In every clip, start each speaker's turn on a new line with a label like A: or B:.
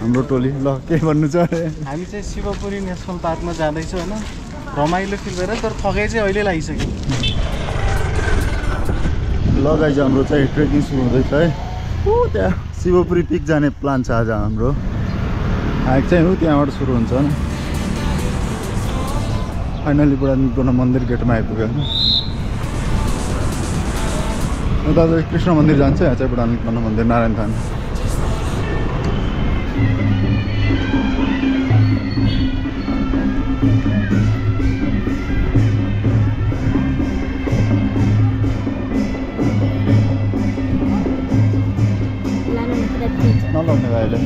A: हाम्रो टोली ल के भन्नु छ अरे
B: हामी चाहिँ शिवपुरी नेसनल पार्कमा जाँदैछौँ होइन रमाइलो फिल गरेर तर थकाइ चाहिँ अहिले लागिसक्यो
A: ल गाइज हाम्रो चाहिँ ट्रेकिङ सुरु हुँदैछ है त्यहाँ शिवपुरी पिक जाने प्लान छ आज हाम्रो हाइक चाहिँ हो त्यहाँबाट सुरु हुन्छ नि फाइनली बुढा निकोना मन्दिर गेटमा आइपुग्यो होइन उता चाहिँ कृष्ण मन्दिर जान्छ यहाँ चाहिँ बुढा निकोना मन्दिर नारायण थान नलाउने भाइले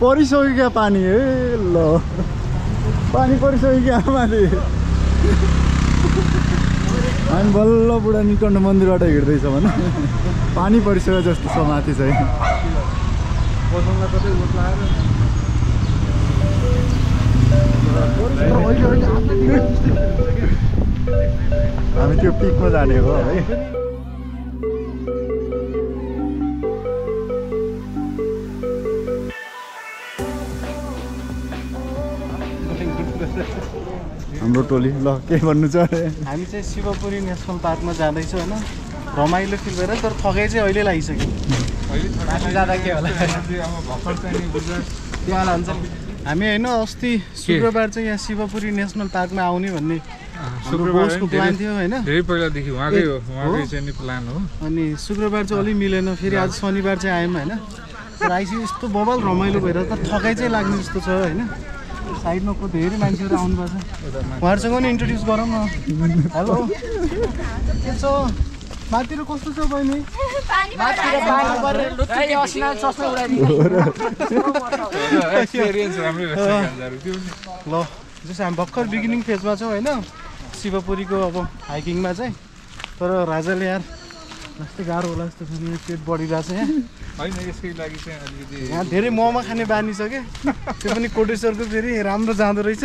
A: परिसक्यो क्या पानी है ल पानी परिसक्यो क्या माथि हामी बल्ल बुढा निकण्ड मन्दिरबाट हिँड्दैछ भने पानी परिसक्यो जस्तो छ माथि चाहिँ हामी त्यो पिकमा जाने हो है हाम्रो टोली ल के भन्नु छ अरे
B: हामी चाहिँ शिवपुरी नेसनल पार्कमा जाँदैछौँ होइन रमाइलो फिल गरेर तर थकाइ चाहिँ अहिले लागिसक्यो जाँदा के होला हामी होइन अस्ति शुक्रबार चाहिँ यहाँ शिवपुरी नेसनल पार्कमा आउने भन्ने शुक्रबारको प्लान थियो होइन
C: धेरै पहिलादेखि उहाँकै चाहिँ प्लान हो
B: अनि शुक्रबार चाहिँ अलिक मिलेन फेरि आज शनिबार चाहिँ आयौँ होइन तर आइसक्यो यस्तो बबाल रमाइलो भएर तर थकाइ चाहिँ लाग्ने जस्तो छ होइन साइडमा को धेरै मान्छेहरू आउनुभएको छ उहाँहरूसँग पनि इन्ट्रोड्युस गरौँ न हेलो के छ माथितिर कस्तो छ बहिनी ल जस्तो हामी भर्खर बिगिनिङ फेजमा छौँ होइन शिवपुरीको अब हाइकिङमा चाहिँ तर राजाले यार जस्तै गाह्रो होला जस्तो छ नि पेट बढिरहेको छ यहाँ
C: होइन यसकै लागि चाहिँ अलिकति
B: यहाँ धेरै मोमो खाने बानी छ क्या त्यो पनि कोटेश्वरको फेरि राम्रो जाँदो रहेछ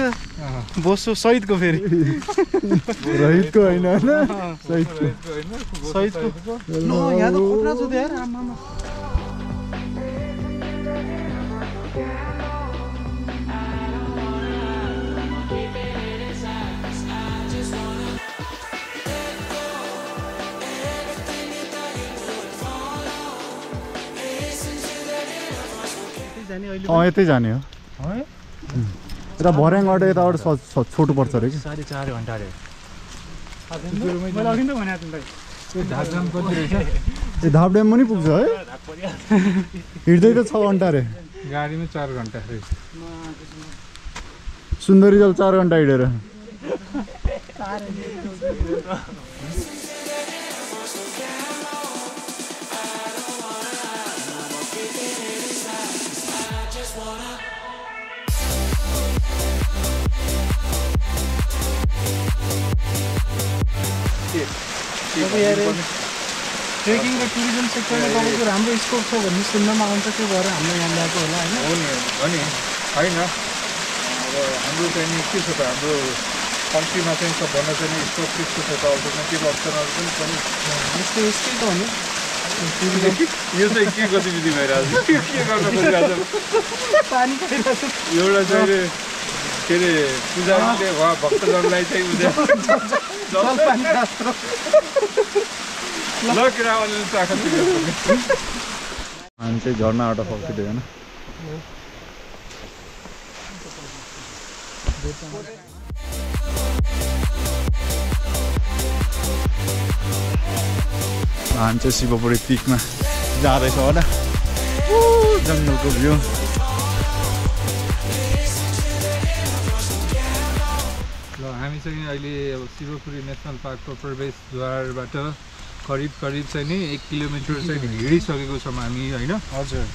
B: बोसो सहितको फेरि
A: रहितको होइन
B: सहितको ल यहाँ त खोप्रा छ यार आमामा
A: यतै जाने हो यता भर्याङबाट यताबाट छोटो पर्छ अरे कि
B: 4.5 घन्टा अरे
A: ए धापड्याम पनि पुग्छ है हिँड्दै त 6 घन्टा अरे
C: गाडीमा 4 घन्टा
A: सुन्दरीजल 4 घन्टा हिँडेर
B: ट्रेकिङ र टुरिज्म सेक्टरमा तपाईँको राम्रो स्कोप छ भन्ने सुन्नमा आउँछ त्यो भएर हाम्रो यहाँ ल्याएको होला होइन
C: होइन अब हाम्रो चाहिँ नि के छ त हाम्रो कन्ट्रीमा चाहिँ सबभन्दा चाहिँ स्कोप त्यस्तो छ त अल्टरनेटिभ केही अप्सनहरू पनि
B: यस्तै त हो नि
C: यो चाहिँ के गतिविधि भइरहेको छ के गर्न खोजिरहेको छ एउटा चाहिँ के अरे पुजारीले भक्तजनलाई चाहिँ
A: हामी चाहिँ झर्नाबाट फर्किँदै होइन हामी चाहिँ शिवपुरी पिकमा जाँदैछौँ होला जङ्गलको भ्यू
C: ल हामी चाहिँ अहिले अब शिवपुरी नेसनल पार्कको प्रवेशद्वारबाट करिब चाहिँ नि 1 किलोमिटर चाहिँ हिँडिसकेको छौँ हामी होइन।
B: हजुर।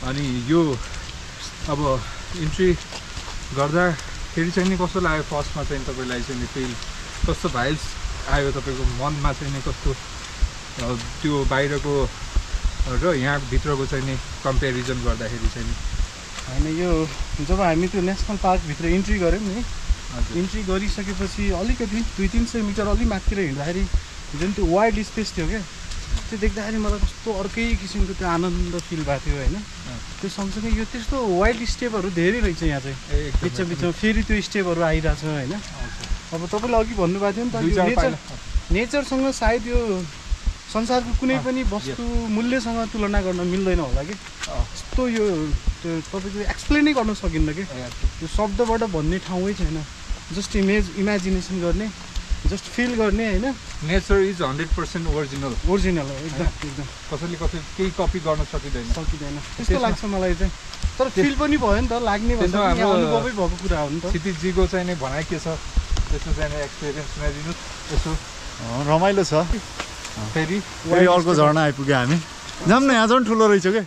C: अनि यो अब इन्ट्री गर्दाखेरि चाहिँ नि कस्तो लाग्यो फर्स्टमा चाहिँ तपाईँलाई चाहिँ नि फिल कस्तो भाइब्स आयो तपाईँको मनमा चाहिँ नि कस्तो त्यो बाहिरको र यहाँ भित्रको चाहिँ नि कम्पेरिजन गर्दाखेरि चाहिँ नि
B: होइन यो जब हामी त्यो नेसनल पार्कभित्र इन्ट्री गऱ्यौँ नि इन्ट्री गरिसकेपछि अलिकति 200-300 मिटर अलिक माथितिर हिँड्दाखेरि जुन त्यो वाइल्ड स्पेस थियो क्या त्यो देख्दाखेरि मलाई कस्तो अर्कै किसिमको त्यो आनन्द फिल भएको थियो होइन त्यो सँगसँगै यो त्यस्तो वाइल्ड स्टेपहरू धेरै रहेछ यहाँ चाहिँ बिचमा बिचमा फेरि त्यो स्टेपहरू आइरहेछ होइन अब तपाईँले अघि भन्नुभएको थियो नि त नेचरसँग सायद यो संसारको कुनै पनि वस्तु मूल्यसँग तुलना गर्न मिल्दैन होला कि यस्तो यो त्यो तपाईँको एक्सप्लेनै गर्न सकिन्न कि यो शब्दबाट भन्ने ठाउँै छैन जस्ट इमेजिनेसन गर्ने जस्ट फिल गर्ने होइन
C: नेचर इज 100% ओरिजिनल
B: हो एकदम एकदम
C: कसैले केही कपी गर्न सकिँदैन
B: त्यस्तो लाग्छ मलाई चाहिँ तर फिल पनि भयो नि त लाग्ने भन्दा अनुभवै भएको कुरा हो नि त
C: क्षितिजीको चाहिँ नि भनाइ के छ त्यसको चाहिँ एक्सपिरियन्स सुनाइदिनुहोस् यसो
A: रमाइलो छ
C: फेरि
A: अर्को झर्ना आइपुग्यो हामी जाऊँ न यहाँ झन् ठुलो रहेछ क्या